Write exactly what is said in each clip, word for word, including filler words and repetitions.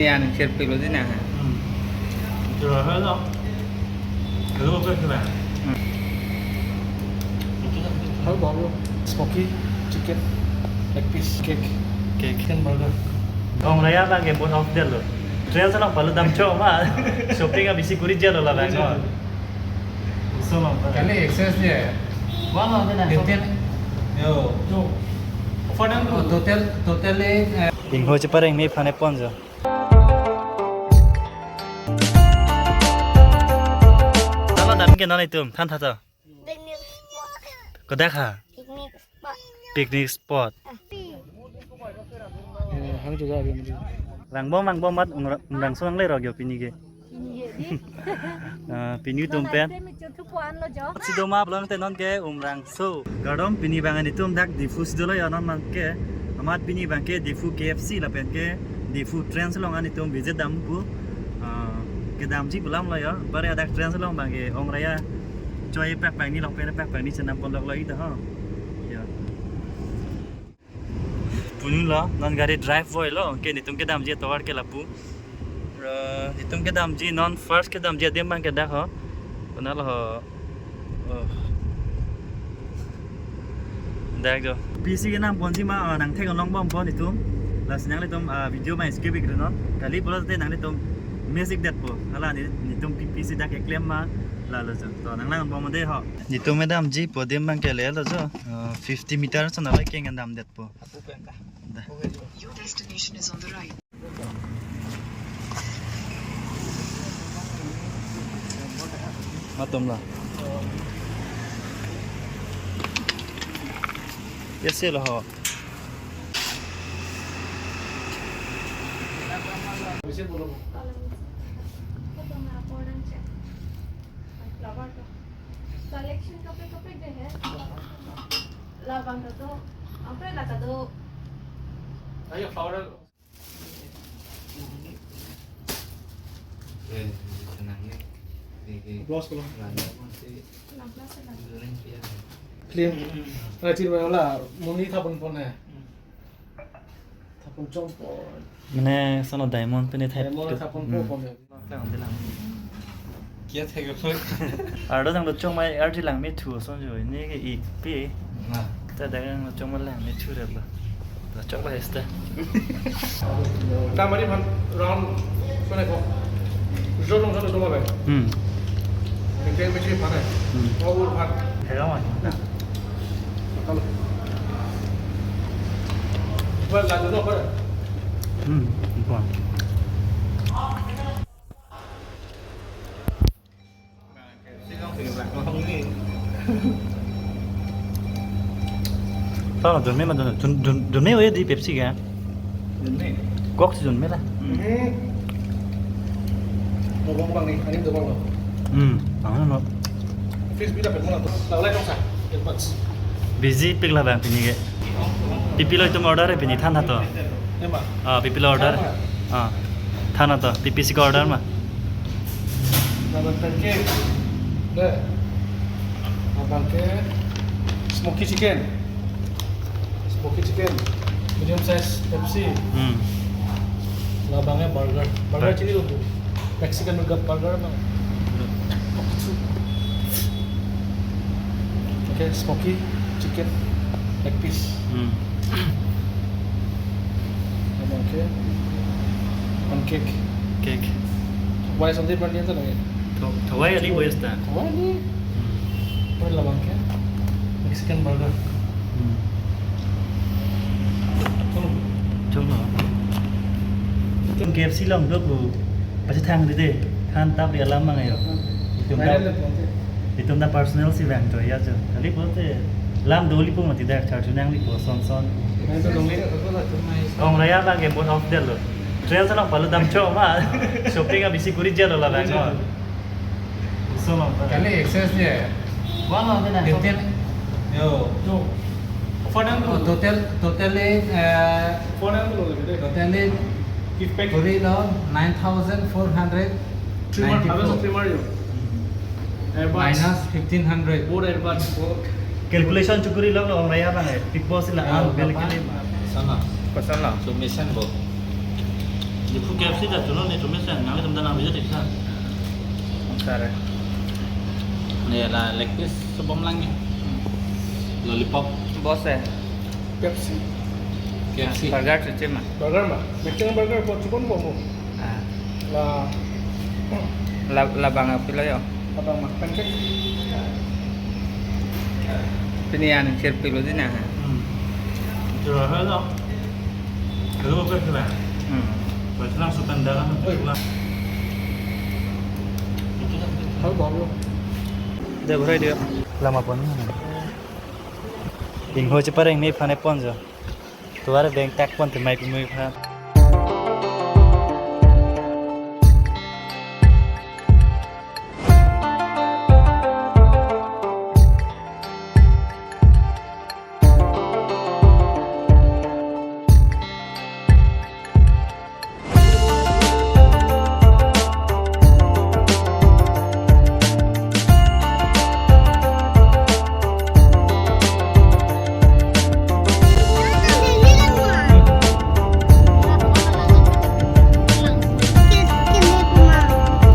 Yang share pilo din na. Hmm. Jual apa lo? Lalu apa kena? Hmm. Hal baru. Smoky chicken, leg piece, cake, cake, chicken burger. Ong raya abang ke mood off det lo. Train along palu damchok ma. Shopping abisi kuri jalo labang no. Kali excess je. Wah, mana na? Yo. Yo. Offer dam. Oh, total, totally, eh, Ingho chepareng ni phane pon jo. Dalo dam ke non itum, than tha to. Picnic spot. Kodak ha? Picnic spot. Picnic spot. Ah. Eh, hang juga ada ni. Langbom, langbom mat, umra-, umrangso nangle rok yo pini ke. Pini ke di. Ah, pini itum pen. Last time itu tu puan lo jo. Si doma belong te non ke umrangso. Kardom, pini abang nelitum dak Diphu si dolo yo non abang ke. Amat pini abang ke Diphu K F C lapen ke Diphu train along nelitum visit dam pu. Ah, kedamji pu alam lo yo. Pare adak train along abang ke ong raya choi pak pak ni along pen pak pak ni chenam pon lok lo ita ho. Ya. Punu lo, non gari drive voi lo, ke nelitum kedamji atovar ke lapu. Eh, nelitum kedamji, non first kedamji adim abang ke dak ho. Konat lo ho. Oh. Dak jo. P C kenam ponji ma, ah, nangthek long bom pon itum. Lasi nanglitum, ah, video abang skip ikri non. Kali pulote nanglitum miss ik detpo. Hala ne, nelitum P P C dak keklem ma lalo jo. To nanglang bom de ho. Nelitum kedamji pu adim abang ke le lo jo. Ah, fifty meters na le keng dam detpo. Aku penta. Da. Your destination is on the right. Matom la. Yes, sir, ho. Collection kape kape de hai. Labang to, apa la kado? Ayo, flower. Eh, senang ni. Di, di. Plus kalau. Lana masih. Enam belas senang. Goreng dia. Clean. Nah, clean mana lah? Muni thapon pon ya. Thapon chongpo. Mane sono diamond pene thap. Diamond thapon po pon ya. Lang, di lang. Kia thek ko. Ardo jang lo chong mai arji lang me thu son jo. Ni ke ik pi. Na. Ta da jang lo chong mai lang me thu re ba. Ta chok ba esta. Tamari man round sone ko. Jolong sone to ba. Hmm. Ni ke me chi pa ne. Hmm. Ko ur pa. Thek ma. Kalau. Ba la do no ba. Hmm. Bon. Tama dun me ma dun, dun, dun, dun me oye di Pepsi ke? Dun me. Coke si dun me la. Hmm. Dobong bang ni, ani dobong lo. Hmm, ang no. Fridge bi dapat mo na to. Lalai dong sa. Busy pik labang pini ke. Pipilo itum order pini than tha to. Ema. Ah, pipilo order. Than tha. Ah, than tha to. Pipi si ko order ma. Labang pancake. Deh. Labang ke smoky chicken. Smoky chicken. Medium size Pepsi. Hmm. Labang ke burger. Burger Bur- chili lo. Mexican burger, burger bang. Okay, smoky chicken leg piece. Hmm. Oke. Pancake. Cake. Why something berniat lagi? Tho-, thowai ali boy sta. Thowai ni. Hmm. Oi, labang ke Mexican burger. Hmm. Cholo. Cholo. Itum K F C along do pu pasi thang di de. Than tap di alam mang ayo. Hmm. Itum da, viral le ponte. Itum da personal si vang to ya jo. Kali ponte lam do li pu mati da char chunang li pu son son. Viral le ponte. Ong raya abang ke mood off det lo. Train along palu damchok ma. Shopping abisi kuri jalo labang no. Kali excess je. Wah, mana na? Fifteen. Yo. Jo. Offer dam Oh, tu. Total, totally, eh, Offer dam tu lagi de. Totally Gift pack. Kuri lo nine thousand four hundred ninety-four. Trimmer, habis trimmer yo. Earbuds. Minus fifteen hundred. Both earbuds. Calculation chukuri lo lo ong raya abang eh. Big Boss la Oh, ang bel apa? Kali ma. Sana. Pasal la. So mission bo. Ipu K F C ta tulo ne tume sen nang tum danang bisa tiksa. Sare. Ne la leg piece sebom lang ya. Lollipop. Bos eh. Pepsi. K F C. Burger cuci mah. Burger mah. Mixing burger po chupon po po. Ah. La. La labang apilo yo. Labang mah pancake. Pini an sir pilo di na. Hmm. Itu lah lo. Kalau apa sih lah? Hmm. Buat langsung tanda kan. Oi. Lah. Itu kan. Hal baru. Dia berai dia. Lama pon. Ingho chepareng me phane pon jo. Tuar beng tak pon te mai pimui pha.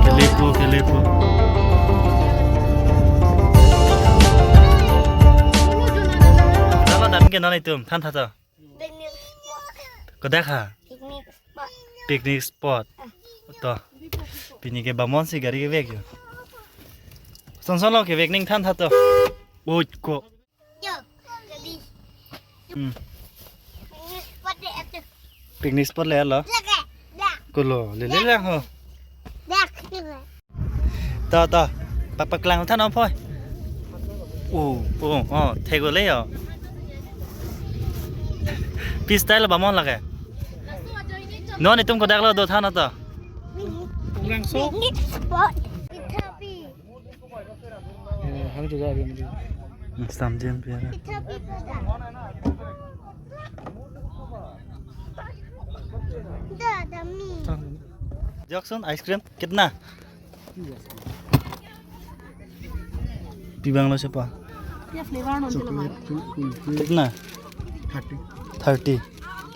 Kelepo, kelepo. Talo dam ke non itum, than tha to. Picnic spot. Kodak ha? Picnic spot. Picnic spot. Ah. To. Pini ke bamon si gari kevek yo. Son son lo kevek ning than tha to. Oi ko. Yo, gari. Hmm. Picnic spot de atu. Picnic spot le lo. Lake. Dak. Ko lo, le le lang ho. Dak. To, to. Pak pak lang than om phoi. Oh, oh, oh, thego le yo. Pi style bamon lake. Non itum kodak lo do than to. Langsung. Picnic spot. Ithapi. Eh, hang juga ada ni. Sam jem pia. Ithapi pada. Dah, dah mi. Jackson, ice cream kitna? Pi bang lo sepa? Ya flavor non. Chocolate, cool, cool, cool. Kitna? Thirty. Thirty.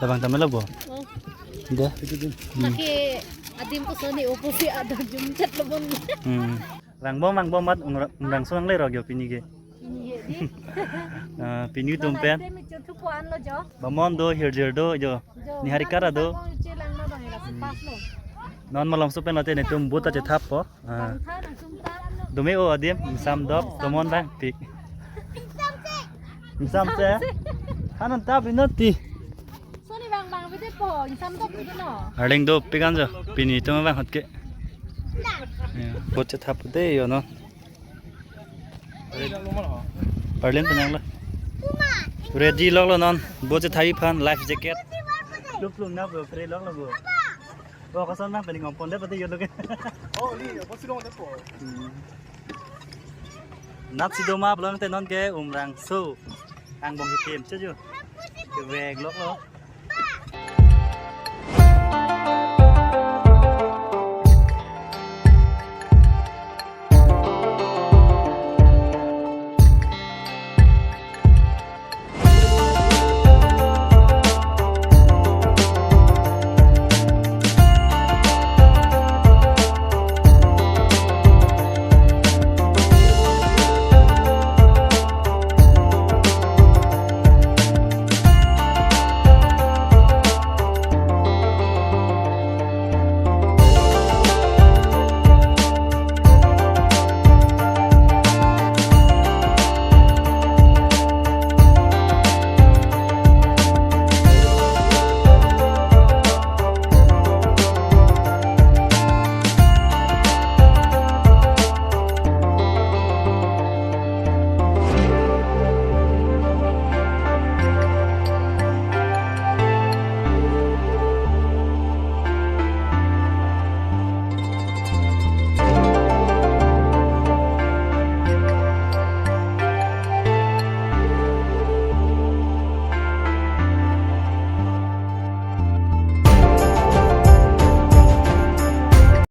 Labang tamelo bo? Oh. Deh. Itu tuh. Hmm. Lake adim ko soni opo si ada jumchat lo bon. Hmm. Rangbom, rangbom mat, um, um, rangso nangle rok yo pini ke. Pini ke di. Ah, pini tum pen. Bamon do, hirjir do, jo. Jo, Niharika ra do. Uche lang na bang, lasi pas lo. Non malom so pen lote netum boat ta chethap po. Ah. Bang tha nang sum ta. Dome o adim, ingsam dop, tomon bang, pik. Ingsam se. Hanan ta binoti. Soni bang bang bide po, ingsam dop bide no. Arleng do pikan jo, pini tum bang hot ke. Ya, boat chethap de yo no. Parlin penang lo. Ready lok lo non, boat chethap aphan, life jacket. Lup lung na bo, free lok lo bo. Bo koson bang pening ompon de pati yo lo ke. Oh, ni, bo silong de po. Hmm. Nat si doma belong te non ke Umrangso. Angbong hitim cheju. Kevek lok lo.